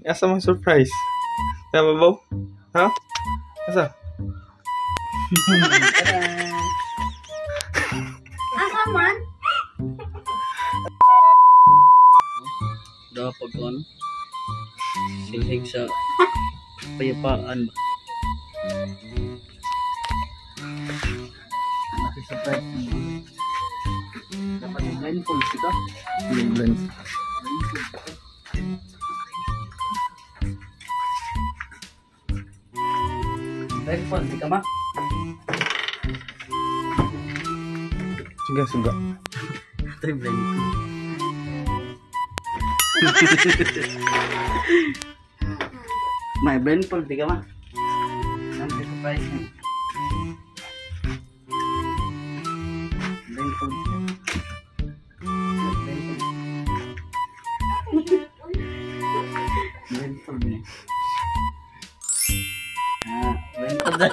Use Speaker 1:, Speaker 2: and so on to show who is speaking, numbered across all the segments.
Speaker 1: Asa man surprise? Tama ba? Ha? Asa?
Speaker 2: Asa man?
Speaker 3: Daw pag ano? Silhig sa payapaan ba? Surprise. Dapat blindfold kita.
Speaker 1: Blind.
Speaker 3: Blindfold di ka ma?
Speaker 1: Sige, suga.
Speaker 3: Ito yung blindfold. May blindfold di ka ma? Nanti surprise niya. Blindfold siya. Blindfold. Blindfold niya. Ah, blindfold na.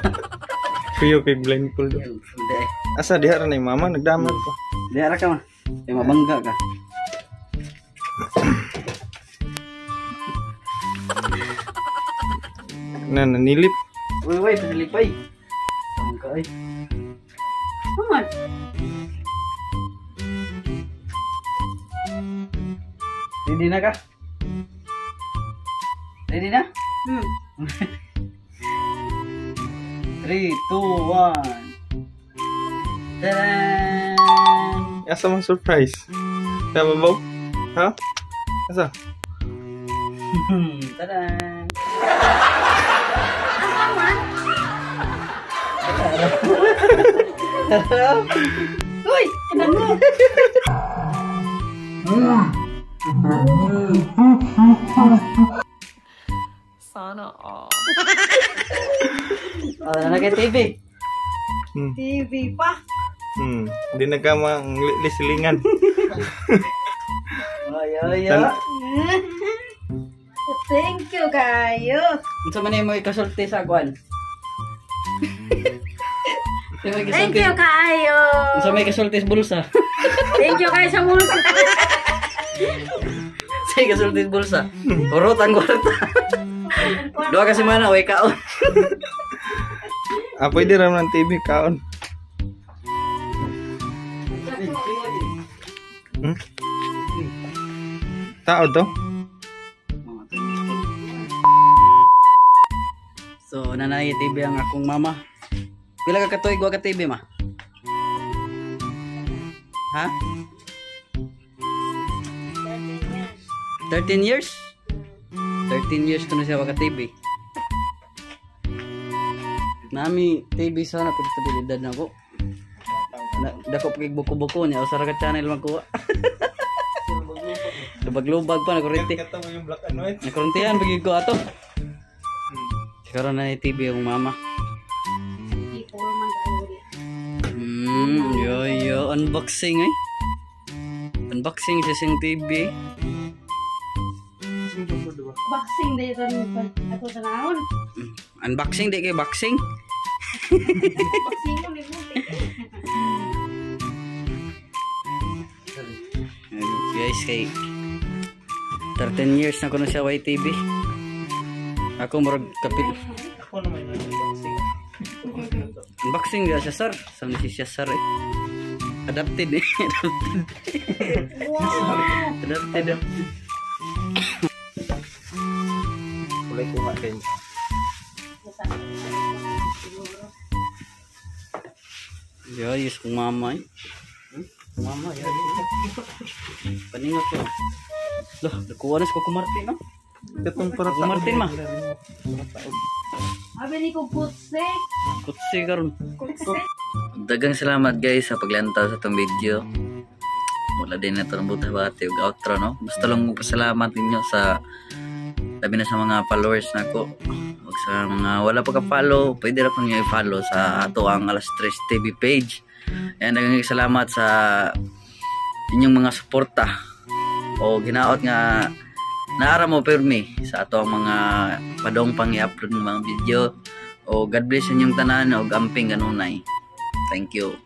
Speaker 1: Kuyo kay blindfold.
Speaker 3: Blindfold eh.
Speaker 1: Asa diha ra na yung mama nagdamag pa.
Speaker 3: Di ara ka ma. Di mabangga ka.
Speaker 1: Na nanilip.
Speaker 3: Uy, uy, pasilipay. Tawag ka ay.
Speaker 2: Naman.
Speaker 3: Ready na ka? Ready na?
Speaker 2: Hmm.
Speaker 3: 3, 2, 1. Tadaan!
Speaker 1: Asa man surprise? Tama ba? Ha? Asa?
Speaker 3: Tadaan!
Speaker 2: Asa man?
Speaker 3: Uy!
Speaker 2: Ano?
Speaker 4: Sana all.
Speaker 3: Oh, na kay TV.
Speaker 2: TV pa.
Speaker 1: Di na ka mang lisilingan.
Speaker 3: Ay, ay, ay.
Speaker 2: Thank you kayo.
Speaker 3: Unsa man mo ikasulti sa kwan?
Speaker 2: Thank you kayo.
Speaker 3: Unsa may ikasulti sa bulsa?
Speaker 2: Thank you kayo sa bulsa.
Speaker 3: Sa ikasulti sa bulsa. Urot ang kwarta. Duha ka semana way kaon.
Speaker 1: Ah, pwede ra man TV kaon. Tao to?
Speaker 3: So, nanay TV ang akong mama. Pila ka katuig wa ka TV ma? Ha? 13 years? 13 years ko na siya wa ka TV. Nami TV sana pero sa edad na ko. Na, dako pa kay buko-buko niya usa ra ka channel magkuha. Lubag-lubag pa nakurente.
Speaker 1: Kato mo yung black and white.
Speaker 3: Nakurentihan pagid ko ato. Karon na TV ang mama. Yo yo unboxing eh. Unboxing siya siyang TV.
Speaker 2: Boxing day sa ako sa naon.
Speaker 3: Unboxing di kay boxing.
Speaker 2: Boxing mo ni buti.
Speaker 3: Guys, kay 13 years na ko na siya YTV. Ako murag kapil.
Speaker 1: Ako naman yung unboxing.
Speaker 3: Unboxing dia siya sir. Sa ni siya sir eh. Adapted eh. Adapted.
Speaker 2: Wow.
Speaker 3: Adapted.
Speaker 1: Kulay kuha din.
Speaker 3: Yo, yes kong mama eh. Mama, yo. Paningot ko. Loh, nakuha na sa Coco Martin, no?
Speaker 1: Katong para
Speaker 3: Coco Martin ma.
Speaker 2: Abi ni ko kutse.
Speaker 3: Kutsi karon.
Speaker 2: Kutse.
Speaker 3: Dagang salamat guys sa paglantaw sa itong video. Wala din na ito ng buta-bati ug outro, no? Gusto lang mo pasalamat ninyo sa labi na sa mga followers na ko. Ug sa mga wala pa ka-follow, pwede ra po niyo i-follow sa ato ang Alas 3 TV page. Ayan, dagang salamat sa inyong mga suporta o ginaot nga naara mo pirmi sa ato ang mga padong pang i-upload ng mga video. O God bless inyong tanan og amping kanunay. Thank you.